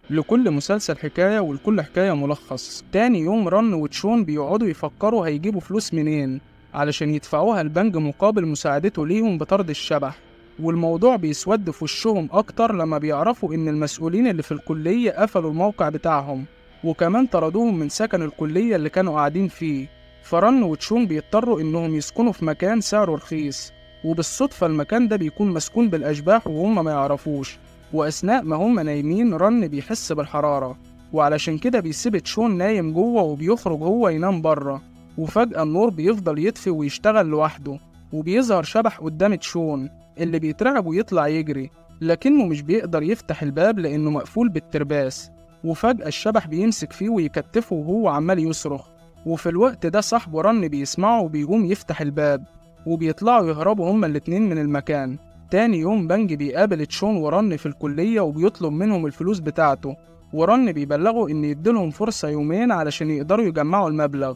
لكل مسلسل حكاية ولكل حكاية ملخص. تاني يوم رن وتشون بيقعدوا يفكروا هيجيبوا فلوس منين علشان يدفعوها البنك مقابل مساعدته ليهم بطرد الشبح، والموضوع بيسود في وشهم أكتر لما بيعرفوا إن المسؤولين اللي في الكلية قفلوا الموقع بتاعهم، وكمان طردوهم من سكن الكلية اللي كانوا قاعدين فيه. فرن وتشون بيضطروا إنهم يسكنوا في مكان سعره رخيص، وبالصدفة المكان ده بيكون مسكون بالأشباح وهم ما يعرفوش. وأثناء ما هم نايمين رن بيحس بالحرارة، وعلشان كده بيسيب تشون نايم جوه وبيخرج هو ينام بره. وفجأة النور بيفضل يطفي ويشتغل لوحده، وبيظهر شبح قدام تشون اللي بيترعب ويطلع يجري، لكنه مش بيقدر يفتح الباب لأنه مقفول بالترباس. وفجأة الشبح بيمسك فيه ويكتفه وهو عمال يصرخ، وفي الوقت ده صاحبه رن بيسمعه وبيقوم يفتح الباب، وبيطلعوا يهربوا هما الاتنين من المكان. تاني يوم بنج بيقابل تشون ورن في الكلية وبيطلب منهم الفلوس بتاعته، ورن بيبلغه إن يديلهم فرصة يومين علشان يقدروا يجمعوا المبلغ.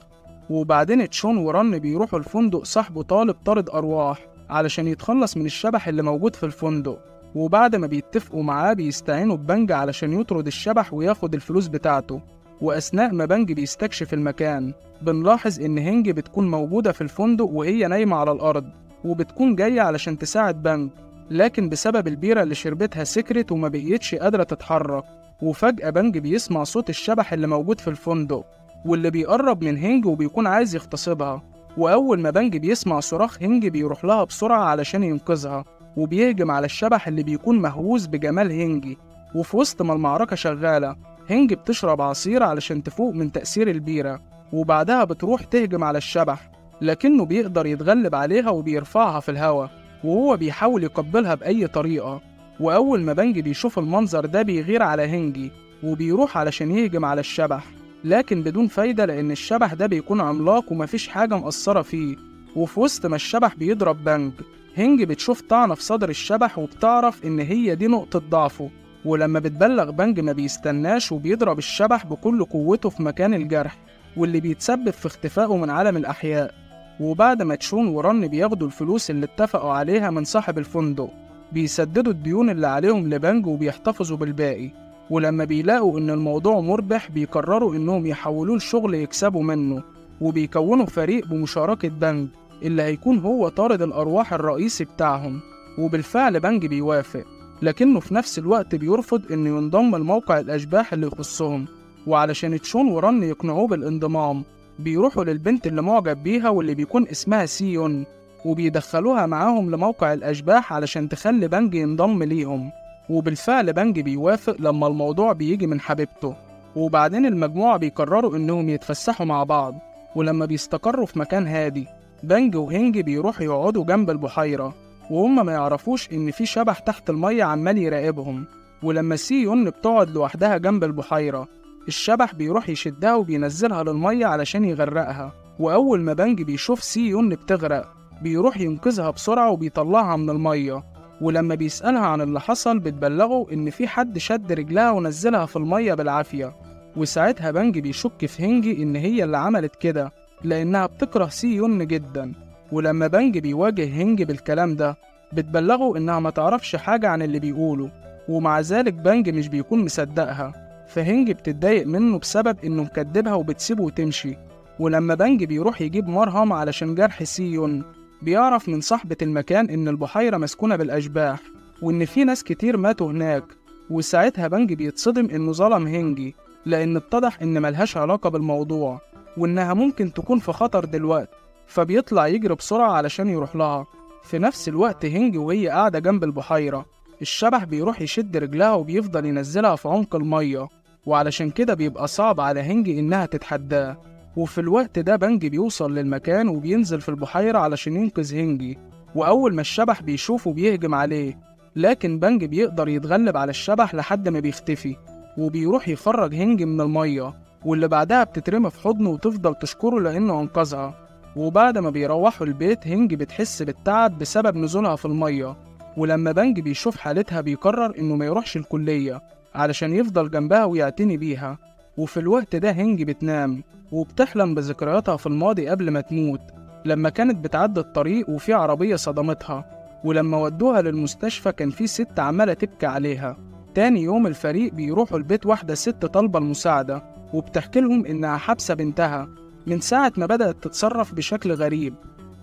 وبعدين تشون ورن بيروحوا الفندق صاحبه طالب طارد أرواح علشان يتخلص من الشبح اللي موجود في الفندق، وبعد ما بيتفقوا معاه بيستعينوا ببنج علشان يطرد الشبح وياخد الفلوس بتاعته. وأثناء ما بنج بيستكشف المكان بنلاحظ إن هنج بتكون موجودة في الفندق وهي نايمة على الأرض، وبتكون جاية علشان تساعد بنج، لكن بسبب البيرة اللي شربتها سكرت وما بقيتش قادرة تتحرك. وفجأة بنج بيسمع صوت الشبح اللي موجود في الفندق واللي بيقرب من هنج وبيكون عايز يغتصبها. وأول ما بنج بيسمع صراخ هنج بيروح لها بسرعة علشان ينقذها، وبيهجم على الشبح اللي بيكون مهووس بجمال هنجي. وفي وسط ما المعركة شغالة هنج بتشرب عصير علشان تفوق من تأثير البيرة، وبعدها بتروح تهجم على الشبح، لكنه بيقدر يتغلب عليها وبيرفعها في الهواء وهو بيحاول يقبلها بأي طريقة. وأول ما بنج بيشوف المنظر ده بيغير على هنجي وبيروح علشان يهجم على الشبح، لكن بدون فايدة لأن الشبح ده بيكون عملاق ومفيش حاجة مقصرة فيه. وفي وسط ما الشبح بيضرب بنج، هنج بتشوف طعنة في صدر الشبح وبتعرف إن هي دي نقطة ضعفه، ولما بتبلغ بنج ما بيستناش وبيضرب الشبح بكل قوته في مكان الجرح واللي بيتسبب في اختفائه من عالم الأحياء. وبعد ما تشون ورن بياخدوا الفلوس اللي اتفقوا عليها من صاحب الفندق بيسددوا الديون اللي عليهم لبنج وبيحتفظوا بالباقي. ولما بيلاقوا إن الموضوع مربح بيقرروا إنهم يحولوه لشغل يكسبوا منه، وبيكونوا فريق بمشاركة بنج اللي هيكون هو طارد الأرواح الرئيسي بتاعهم. وبالفعل بنج بيوافق، لكنه في نفس الوقت بيرفض إنه ينضم لموقع الأشباح اللي يخصهم. وعلشان تشون ورن يقنعوه بالانضمام بيروحوا للبنت اللي معجب بيها واللي بيكون اسمها سيون، وبيدخلوها معاهم لموقع الأشباح علشان تخلي بنج ينضم ليهم. وبالفعل بنج بيوافق لما الموضوع بيجي من حبيبته. وبعدين المجموعة بيقرروا إنهم يتفسحوا مع بعض، ولما بيستقروا في مكان هادي بنج وهنج بيروحوا يقعدوا جنب البحيرة، وهم ما يعرفوش إن في شبح تحت المية عمال يراقبهم. ولما سيون بتقعد لوحدها جنب البحيرة الشبح بيروح يشدها وبينزلها للمية علشان يغرقها. وأول ما بنج بيشوف سيون بتغرق بيروح ينقذها بسرعة وبيطلعها من المية. ولما بيسألها عن اللي حصل بتبلغه إن في حد شد رجلها ونزلها في المية بالعافية. وساعتها بنج بيشك في هنجي إن هي اللي عملت كده لأنها بتكره سيون جدا. ولما بنج بيواجه هنجي بالكلام ده بتبلغه إنها ما تعرفش حاجة عن اللي بيقوله، ومع ذلك بنج مش بيكون مصدقها، فهنج بتتضايق منه بسبب إنه مكدبها وبتسيبه وتمشي. ولما بنج بيروح يجيب مرهم علشان جرح سيون بيعرف من صاحبة المكان إن البحيرة مسكونة بالأشباح وإن في ناس كتير ماتوا هناك. وساعتها بنج بيتصدم إنه ظلم هنجي لأن اتضح إن ملهاش علاقة بالموضوع وإنها ممكن تكون في خطر دلوقتي، فبيطلع يجري بسرعة علشان يروح لها. في نفس الوقت هنجي وهي قاعدة جنب البحيرة الشبح بيروح يشد رجلها وبيفضل ينزلها في عمق المية، وعلشان كده بيبقى صعب على هنجي إنها تتحداه. وفي الوقت ده بنج بيوصل للمكان وبينزل في البحيرة علشان ينقذ هنجي، وأول ما الشبح بيشوفه بيهجم عليه، لكن بنج بيقدر يتغلب على الشبح لحد ما بيختفي، وبيروح يخرج هنجي من المية، واللي بعدها بتترمي في حضنه وتفضل تشكره لأنه أنقذها. وبعد ما بيروحوا البيت هنجي بتحس بالتعب بسبب نزولها في المية، ولما بنج بيشوف حالتها بيقرر إنه ما يروحش الكلية علشان يفضل جنبها ويعتني بيها. وفي الوقت ده هنجي بتنام وبتحلم بذكرياتها في الماضي قبل ما تموت، لما كانت بتعدي الطريق وفي عربية صدمتها، ولما ودوها للمستشفى كان في ست عمالة تبكي عليها، تاني يوم الفريق بيروحوا البيت واحدة ست طالبة المساعدة، وبتحكي لهم إنها حابسة بنتها من ساعة ما بدأت تتصرف بشكل غريب.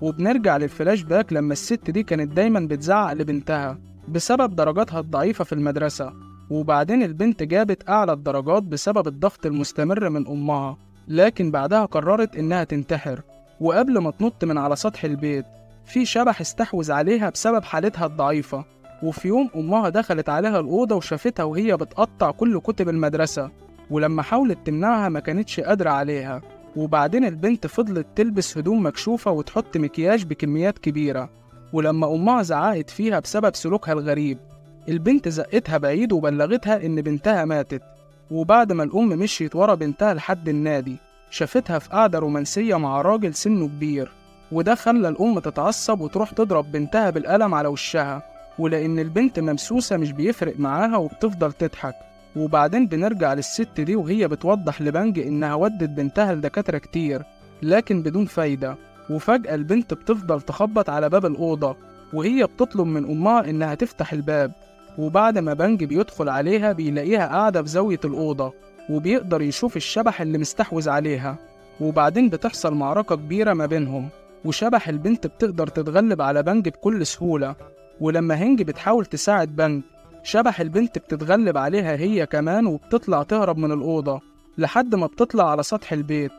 وبنرجع للفلاش باك لما الست دي كانت دايما بتزعق لبنتها بسبب درجاتها الضعيفة في المدرسة، وبعدين البنت جابت أعلى الدرجات بسبب الضغط المستمر من أمها، لكن بعدها قررت إنها تنتحر. وقبل ما تنط من على سطح البيت في شبح استحوذ عليها بسبب حالتها الضعيفة. وفي يوم أمها دخلت عليها الأوضة وشافتها وهي بتقطع كل كتب المدرسة، ولما حاولت تمنعها ما كانتش قادرة عليها. وبعدين البنت فضلت تلبس هدوم مكشوفة وتحط مكياج بكميات كبيرة، ولما أمها زعقت فيها بسبب سلوكها الغريب البنت زقتها بعيد وبلغتها إن بنتها ماتت. وبعد ما الأم مشيت ورا بنتها لحد النادي شافتها في قعدة رومانسية مع راجل سنه كبير، وده خلى الأم تتعصب وتروح تضرب بنتها بالقلم على وشها، ولأن البنت ممسوسة مش بيفرق معاها وبتفضل تضحك. وبعدين بنرجع للست دي وهي بتوضح لبنج إنها ودت بنتها لدكاترة كتير لكن بدون فايدة. وفجأة البنت بتفضل تخبط على باب الأوضة وهي بتطلب من أمها إنها تفتح الباب. وبعد ما بنج بيدخل عليها بيلاقيها قاعدة في زاوية الأوضة، وبيقدر يشوف الشبح اللي مستحوذ عليها. وبعدين بتحصل معركة كبيرة ما بينهم، وشبح البنت بتقدر تتغلب على بنج بكل سهولة. ولما هنج بتحاول تساعد بنج شبح البنت بتتغلب عليها هي كمان، وبتطلع تهرب من الأوضة لحد ما بتطلع على سطح البيت،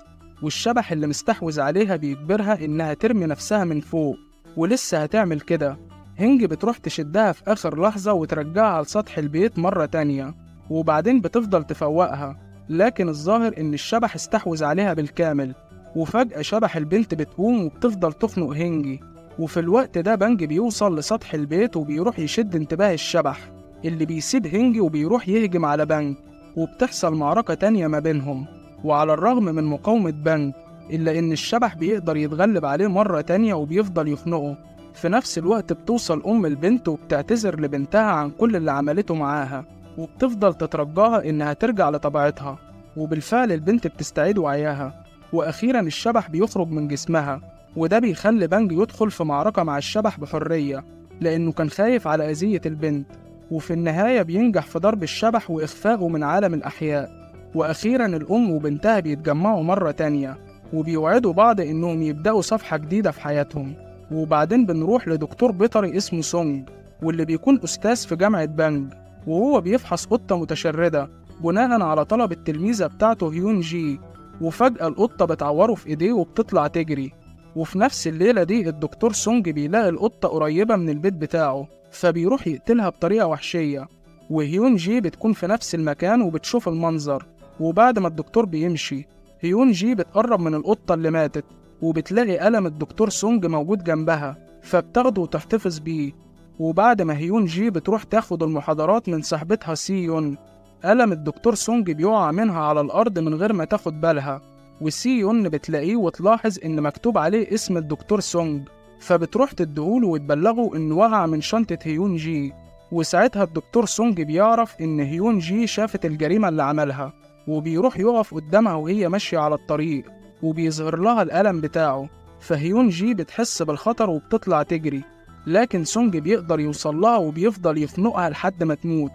والشبح اللي مستحوذ عليها بيجبرها إنها ترمي نفسها من فوق، ولسه هتعمل كده. هنج بتروح تشدها في آخر لحظة وترجعها لسطح البيت مرة تانية، وبعدين بتفضل تفوقها، لكن الظاهر إن الشبح استحوذ عليها بالكامل. وفجأة شبح البنت بتقوم وبتفضل تخنق هنجي، وفي الوقت ده بنج بيوصل لسطح البيت وبيروح يشد انتباه الشبح اللي بيسيب هنجي وبيروح يهجم على بنج، وبتحصل معركة تانية ما بينهم. وعلى الرغم من مقاومة بنج إلا إن الشبح بيقدر يتغلب عليه مرة تانية وبيفضل يخنقه. في نفس الوقت بتوصل أم البنت وبتعتذر لبنتها عن كل اللي عملته معاها، وبتفضل تترجاها إنها ترجع لطبيعتها، وبالفعل البنت بتستعيد وعيها. وأخيرا الشبح بيخرج من جسمها، وده بيخلي بنج يدخل في معركة مع الشبح بحرية لأنه كان خايف على أذية البنت. وفي النهاية بينجح في ضرب الشبح وإخفائه من عالم الأحياء. وأخيرا الأم وبنتها بيتجمعوا مرة تانية وبيوعدوا بعض إنهم يبدأوا صفحة جديدة في حياتهم. وبعدين بنروح لدكتور بيطري اسمه سونج، واللي بيكون أستاذ في جامعة بنج، وهو بيفحص قطة متشردة بناء على طلب التلميذة بتاعته هيون جي. وفجأة القطة بتعوره في إيديه وبتطلع تجري. وفي نفس الليلة دي الدكتور سونج بيلاقي القطة قريبة من البيت بتاعه، فبيروح يقتلها بطريقة وحشية. وهيون جي بتكون في نفس المكان وبتشوف المنظر. وبعد ما الدكتور بيمشي هيون جي بتقرب من القطة اللي ماتت، وبتلاقي قلم الدكتور سونج موجود جنبها، فبتاخده وتحتفظ بيه. وبعد ما هيون جي بتروح تاخد المحاضرات من صاحبتها سيون، قلم الدكتور سونج بيقع منها على الأرض من غير ما تاخد بالها، وسيون بتلاقيه وتلاحظ إن مكتوب عليه اسم الدكتور سونج، فبتروح تديهوله وتبلغه إنه وقع من شنطة هيون جي. وساعتها الدكتور سونج بيعرف إن هيون جي شافت الجريمة اللي عملها، وبيروح يقف قدامها وهي ماشية على الطريق، وبيظهر لها القلم بتاعه. فهيون جي بتحس بالخطر وبتطلع تجري، لكن سونج بيقدر يوصل لها وبيفضل يخنقها لحد ما تموت.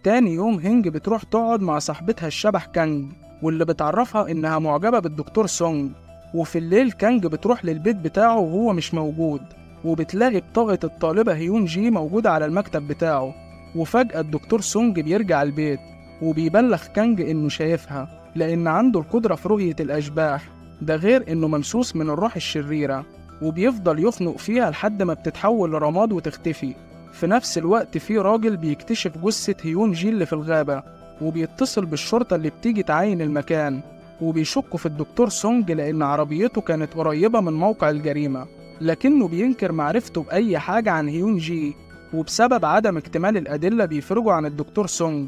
تاني يوم هنج بتروح تقعد مع صاحبتها الشبح كانج، واللي بتعرفها إنها معجبة بالدكتور سونج. وفي الليل كانج بتروح للبيت بتاعه وهو مش موجود، وبتلاقي بطاقة الطالبة هيون جي موجودة على المكتب بتاعه. وفجأة الدكتور سونج بيرجع البيت وبيبلغ كانج إنه شايفها، لأن عنده القدرة في رؤية الأشباح، ده غير إنه ممسوس من الروح الشريرة، وبيفضل يخنق فيها لحد ما بتتحول لرماد وتختفي. في نفس الوقت في راجل بيكتشف جثة هيون جي اللي في الغابة، وبيتصل بالشرطة اللي بتيجي تعاين المكان، وبيشكوا في الدكتور سونج لأن عربيته كانت قريبة من موقع الجريمة، لكنه بينكر معرفته بأي حاجة عن هيون جي. وبسبب عدم اكتمال الأدلة بيفرجوا عن الدكتور سونج،